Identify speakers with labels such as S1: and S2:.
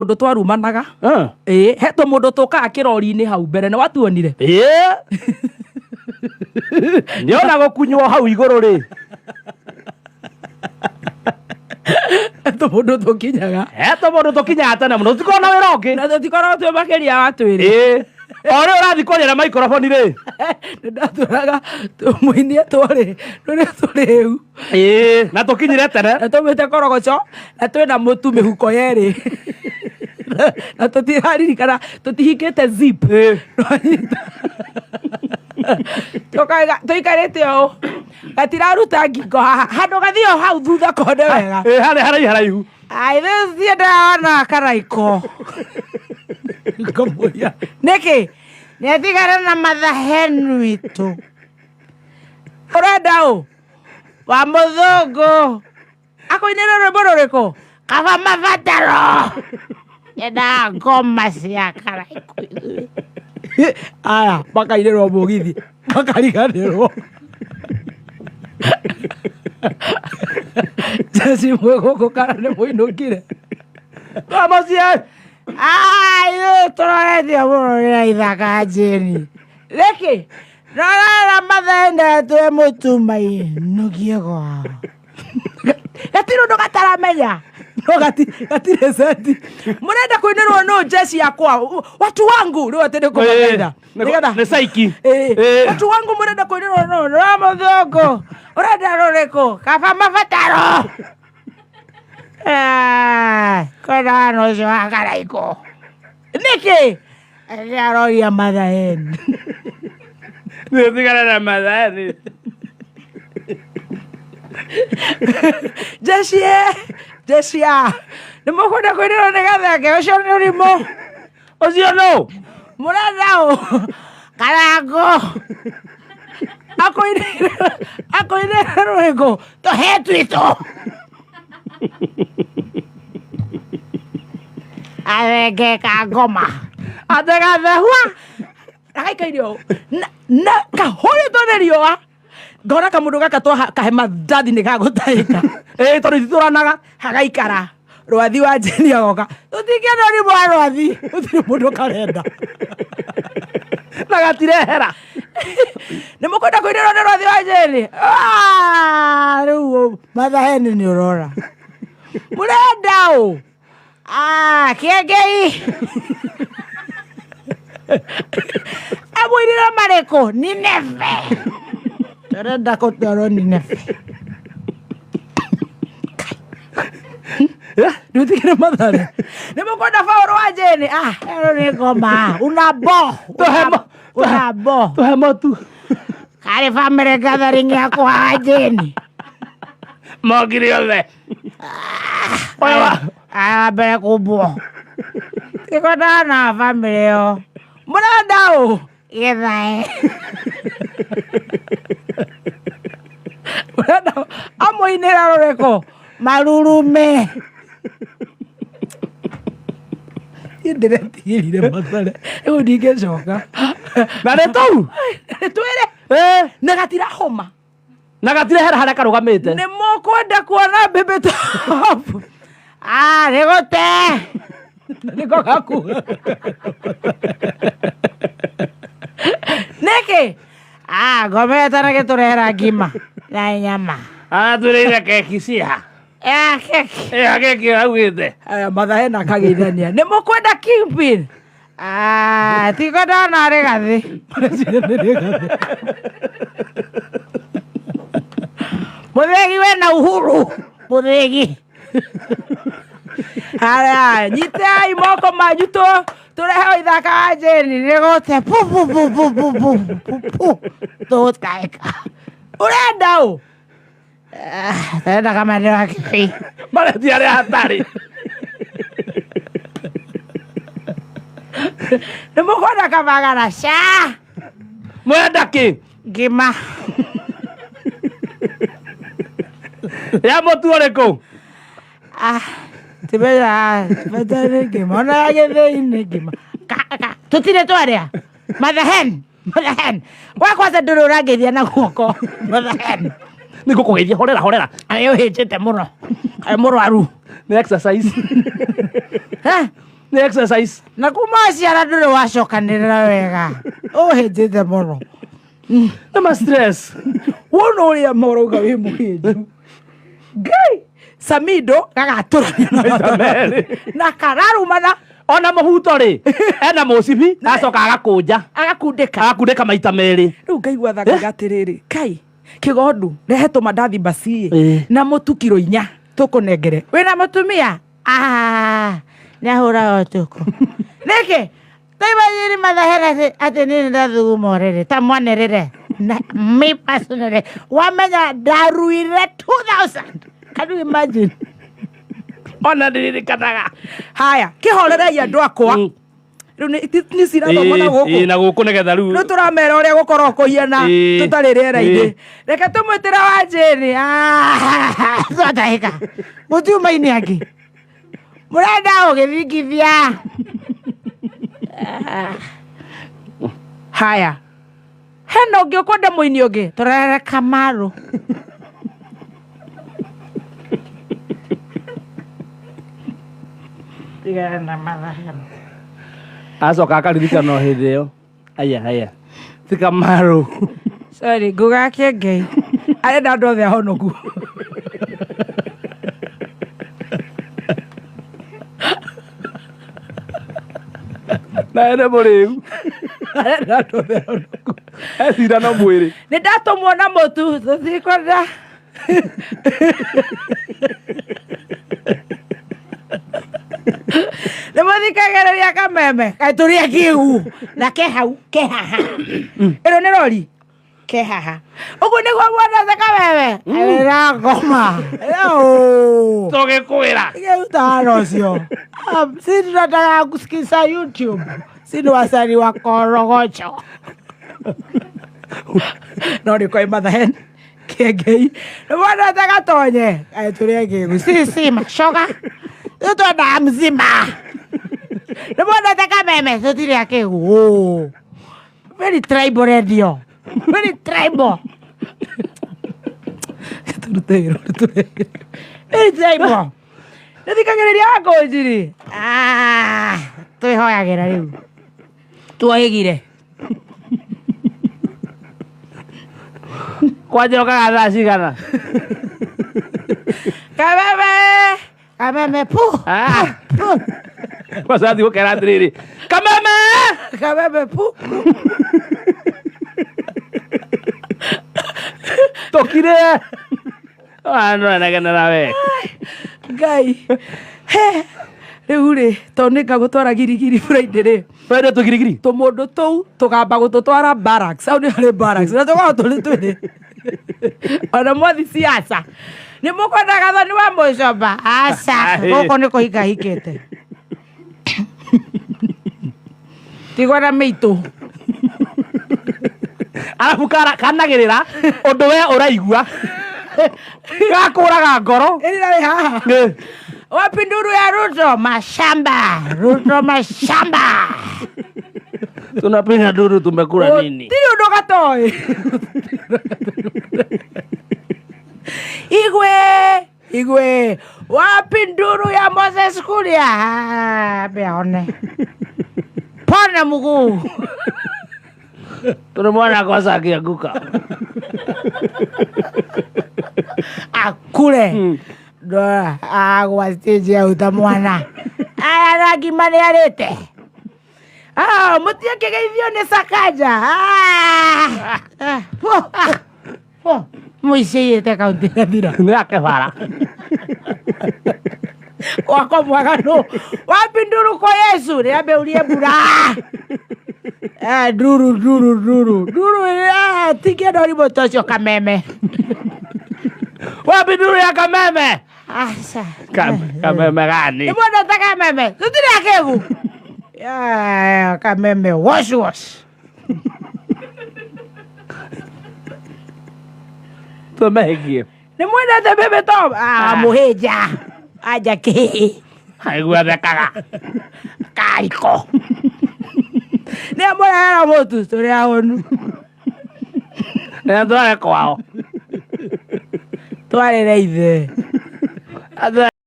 S1: Mũndũ twarumanaga.
S2: Ah.
S1: Ĩĩ, he tũmũndũ tũkaga kĩrori-inĩ hau mbere nĩ watuonire.
S2: Ĩĩ. Nĩona gũkunywo hau igũrũ rĩ.
S1: He tũmũndũ tũkinyaga.
S2: He tũmũndũ tũkinyaga tene mũno tũtikoragwo na wĩra ũngĩ.
S1: Na tũtikoragwo twĩ makĩria wa twĩrĩ.
S2: Ĩĩ. O rĩ ũrathiĩ kwaria na maikoroboni rĩ.
S1: Nĩ ndatũraga tũmũinie tũrĩ rũrĩa tũrĩu.
S2: Ĩĩ, na tũkinyire tene.
S1: Na tũmĩte korogoco na twĩna mũtu mĩhuko yerĩ. Na tũtiraririkana tũtihingĩte zip.
S2: Ĩĩ.
S1: Tũkaiga tũikarĩte ũũ gatiraruta ngingo haha handũ gathio hau thutha kone wega.
S2: Ĩĩ, harĩa haraihu haraihu.
S1: Ai, thiĩ ndĩrona karaiko. Ngũmũria. Nĩkĩ? Nĩatigana na mathahen witũ. Ũrenda ũ? Wa mũthũngũ. Akũinĩre rwĩmbo rũrĩkũ? Kaba mabataro. Nyendaga ngoma cia karaiko. Aya, makainĩrwo mũgithi. Makariganĩrwo. Jeci mwĩ gũkũ kana nĩ mũinũkire?
S2: Twa mũciĩ.
S1: Ayo tũroretie mũno nĩ ithaka njĩni. Nĩkĩ? Rorera mathendetwe mũtu mainũkie kwao. Gatirĩ ũndũ gataramenya. No gatirĩ centi. Mũrenda kũinĩrwo nũ jeshi yakwa? Watu wangu rĩu atĩ nĩ kũmageitha. Nĩgetha
S2: Nĩ saiki.
S1: Ĩĩ.
S2: Ĩĩ.
S1: Watu wangu mũrenda kũinĩrwo nũ? Nĩ mũthũngũ. Ũrenda rũrĩkũ? Kaba mabataro. Eh, kwenda wana ũcio wa karaikũ. Nĩkĩ? Nĩ aroria mathaeni.
S2: Nĩ tigana na mathaeni.
S1: Jeshi e, jeshi a. Nĩ mũkwenda kũinĩrwo nĩ gathenge ũcio nĩ ũrimũ.
S2: Ũcio nũ?
S1: Mũrenda ũ? Karango. Akũinĩre akũinĩre rwĩmbo tũhe twitũ. Athenge ka ngoma. Athegathehua. Agaikaire ũũ. Na kahũrĩtwo nĩ riũa. Ngona kamũndũ gaka twaha kahe mandathi nĩ gagũtahĩka.
S2: Ĩĩ, tondũ ititũranaga.
S1: Hagaikara. Rwathi wa Jeni agoka. Tũtingĩenda ũrimũ wa rwathi. Gũtirĩ mũndũ karenda.
S2: Na gatirehera.
S1: Nĩ mũkwenda kũinĩrwo nĩ rwathi wa Jeni? Ah, rĩu mathaheni nĩ ũrora. Mũrenda ũ? Ah, kĩengei. Amũinĩre marĩkũ? Nineve. Tũrenda kũtwarwo Nineve. Ndutigire mathare. Nĩ mũkwenda Paũlũ wa Jeni? Ah, ĩno nĩ ngoma. Una bo. Una bo.
S2: Tũhe mũtu.
S1: Karĩ family gathering ya kwa Jeni.
S2: Mokire othe. Ũyũ wa
S1: Aya wa mbere kũmbwo. Tikwendaga na family ĩyo. Mũrenda ũ? Gĩthae. Mũrenda ũ? Amũinĩra rũrĩkũ? Marurume. Niĩ ndĩretigĩrire mathare. Rĩu ndingĩcoka.
S2: Na nĩ tũu.
S1: Twĩre.
S2: Ĩĩ.
S1: Na gatirahoma.
S2: Na gatirehera harĩa karũgamĩte.
S1: Nĩ mũkwenda kuona Baby Top? Ah, nĩ gũte. Nĩko gakuga. Nĩkĩ? Ah, ngomete na gĩtũrehera ngima na nyama.
S2: Aratwĩrĩire keki ciha.
S1: Eh, keki.
S2: Ĩha keki augĩte.
S1: Aya, mathae na akageithania. Nĩ mũkwenda Kingpin? Ah, tiko ndona arĩ gathĩ. Mareciria nĩ rĩgathĩ. Mũthĩgi wena uhuru. Mũthĩgi. Haya, nyitai moko manyu tũ tũrehe ithaka wa Jeni nĩ gũte pu pu pu pu pu pu pu pu tũgũtaĩka. Ũrenda ũ? Ndĩrenda kamande wa kĩbĩ.
S2: Maretia arĩa hatarĩ.
S1: Nĩ mũkwenda kabagara ca
S2: Mwenda kĩ?
S1: ngima.
S2: Ya mũtu ũrĩkũ?
S1: Ah, timenya bata nĩ ngima ona ya gĩthĩi nĩ ngima. Tũtirĩ twarĩa. Mother hen. Mother hen. We kwanza ndũrĩ ũrangeithia na guoko. Mother hen.
S2: Nĩ ngũkũgeithia horera horera.
S1: Nĩ ũhĩnjĩte mũno. Kaĩ mũrwaru.
S2: Nĩ exercise.
S1: Ha?
S2: Nĩ exercise.
S1: Na kuma waciara ndũrĩ wacokanĩrĩra wega, ũhĩnjĩte mũno.
S2: Nĩ ma stress.
S3: Wona ũrĩa morauga wĩ mũhĩnju, Ngai Samido gagatũrania na
S2: Maita merĩ.
S3: Na kararumana.
S2: Ona mũhuto rĩ, ena mũcibi, acoka agakũnja.
S3: Agakundĩka.
S2: Agakundĩka maita merĩ.
S3: Rĩu ngaigua tha, ngaiga atĩrĩrĩ, kai kĩgondu rehe tũmandathi mbaciĩ na mũtu kiro 4 tũkũnengere.
S1: Wĩna mũtumia? Ah, nĩ ahũraga ũtukũ nĩkĩ? Taimajini mathahera atĩ niĩ nĩndathuguma ũrĩrĩ ta mwanĩrĩre na me personally wamenya ndaruire 2000. Can you imagine?
S2: Ona ndiririkanaga.
S3: Haya, kĩhorerei andũ akwa. Rĩu nĩ cirathomwo na gũkũ.
S2: Na gũkũ nĩgetha rĩu
S3: Rĩu tũramera ũrĩa gũkorwo kũhiana tũtarĩ rĩera-inĩ. Reke tũmwĩtĩre wa njĩni.
S1: Twatahĩka mũtiumainĩ angĩ mũrenda ũgĩthingithia.
S3: Haya, hena ũngĩ ũkwenda mũini ũngĩ?
S1: Tũrere Kamaru. Tigana na mathahano.
S2: Acoka akaririkana o hĩndĩ ĩyo. Aya aya, ti Kamaru.
S3: Sorry, ngũgake Ngai arenda andũ othe ahonoku.
S2: Na ene mũrĩu.
S3: Arenda andũ othe ahonoku.
S2: Ecindano mwĩrĩ.
S3: Nĩ ndatũmwo na mũtu, tũtikwenda.
S1: Nĩ mũthikagĩrĩria kameme kaĩ tũrĩ akĩgu na ke hau ke haha.
S3: Ĩno nĩ rori.
S1: Ke haha ũguo nĩguo muonete kameme ĩrangoma.
S2: Tũgĩkwĩra.
S1: Utawala ũcio. Si tunataka kusikiza YouTube, si ni wasanii wa korogocho.
S3: No nĩ kwa mathahen kĩengei.
S1: Nĩ muonete gatonye kaĩ tũrĩ akĩgu si macoga rĩu twendaga mzima. Nĩ muonete kameme tũtirĩ akĩgu. Very tribal radio, very tribal.
S3: Tũrute wĩra ũrĩa tũreka.
S1: Very tribal.
S3: Nĩ thikagĩrĩria wakũnjiri.
S1: Ah, twĩhoyagĩra rĩu.
S3: Tuohĩgire.
S2: Kwanja ũkaga thaa cigana?
S1: Kameme kameme pu.
S2: Ah. Kwanza athiĩ gũkera atĩrĩrĩ, kameme.
S3: Kameme pu.
S2: Tũkire noenegenera we.
S3: Ngai. He, rĩu rĩ, tondũ nĩ ngagũtwara girigiri Friday rĩ,
S2: Friday tũgirigiri.
S3: Tũmũndũ tũu tũgamba gũtũtwara barracks, hau nĩ harĩ barracks na tũkoragwo tũrĩ twĩrĩ ona mwathi siasa
S1: Nĩ mũkwenda gathoni wa mũcomba? Aca.
S2: Ahe.
S1: Gũkũ nĩ kũhika hikĩte tigwo na mĩitũ.
S2: Arabu kanagĩrĩra ũndũ we ũraigua gakũraga ngoro.
S3: Ĩrĩ rĩ haha.
S1: Wapi nduru ya Ruto? Mashamba Ruto mashamba.
S2: Tunapiga nduru tumekula nini?
S3: Gũtirĩ ũndũ gatoĩ.
S1: Igwe igwe, wapi nduru ya Moses Kuria? Ah, aone pona mguu.
S2: Tulimwona kwanza akianguka.
S1: Akure ndora agwa stage auta mwana aya na ngima nĩ arĩte. Ah, mũtiakĩgeithio nĩ Sakaja. Ah, ah, po, ah, po. Mũicĩiyĩte kaunti gathira.
S2: Nĩ ake bara.
S1: Wako mwaganu, wapi nduru kwa Yesu? Niambe mbura. Ah, nduru nduru nduru nduru. Ah, tingĩenda ũrimũ ta ũcio kameme.
S2: Wapi nduru ya kameme?
S1: Aca.
S2: Kameme gani?
S1: Nĩ mwendete kameme? Tũtirĩ akĩgu. Ya, kameme wash wash.
S2: Tũmehikie.
S1: Nĩ mwendete bebe Tom? Ah,
S2: Ah.
S1: mũhĩnja anja kĩ.
S2: Aigua thekaga.
S1: Kariko nĩ amũrehera mũtu tũrĩ ahũnu.
S2: Nĩ tware kwao.
S1: Twarĩre ithe.
S2: Atware.